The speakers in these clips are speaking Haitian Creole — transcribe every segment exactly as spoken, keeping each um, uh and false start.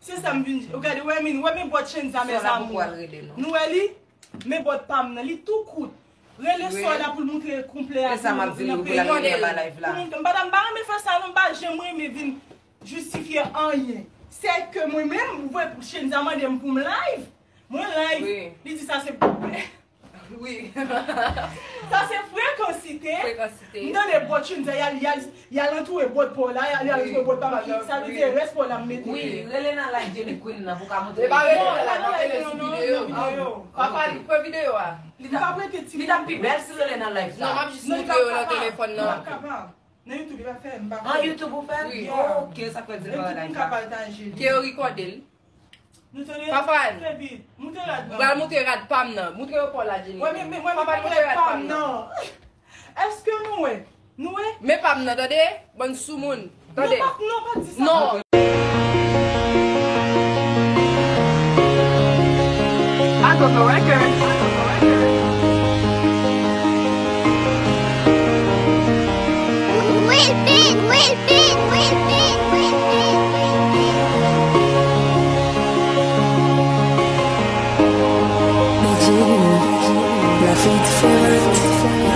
Se sa m vin di. Ou gade, wè, men, wè, men bòt Chenza, mes amours. Nou wè li? Men bòt pa m nan, li tou kout. Rele Sola pou l montre konplè a. E sa m ap di nou, pou l ap vini anba live la. M pa ta, m pa renmen fè sa, non, m pa janm renmen vin jistifye anyen. Se ke mwen menm, ou wè, Chenza mande m pou m live. Mwen live. Li di sa se Wi. Sa se frekansite. Frekansite. M tande bòt Chenza, y al, y al, y al antoure bòt pa w la, y al, y al antoure bòt pa m ki, sa vle di rès pa w la m mete. Wi, rele nan live Jenny Queen nan pou ka montre. E pa rele nan live, pa rele sou videyo. Papa, li pran videyo a. Li t ap, li t ap pi bèl si rele nan live sa. Non, m ap jis montre yo nan telefòn nan. Nan YouTube, li pa fè, m pa konnen. An YouTube ou fè? Wi. Ok, sa k fè di l pa nan live la. Ke yo rekòde l. Nou tande? Papa, moute rad, m pral moute rad pa m nan. Moute yo pa w la, Jenny. Wè, men, men, wè, men, papa, moute rad pa m nan. Èske nou wè? Nou wè? Men pa m nan, tande? Bann soumoun. Tande? Non, pa, non, pa di sa. Non. I got the record.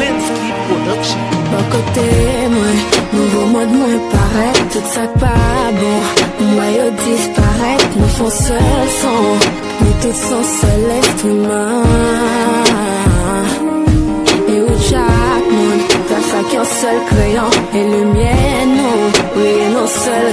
Landscape Production. Bò kote mwen, nouvo mòd mwen parèt, tout sa k pa bon, m wè yo disparèt, nou fon sèl son, nou tout son sèl enstriman. E ou chak moun, tras ak yon sèl kreyon, e limyè nou, breye nan sèl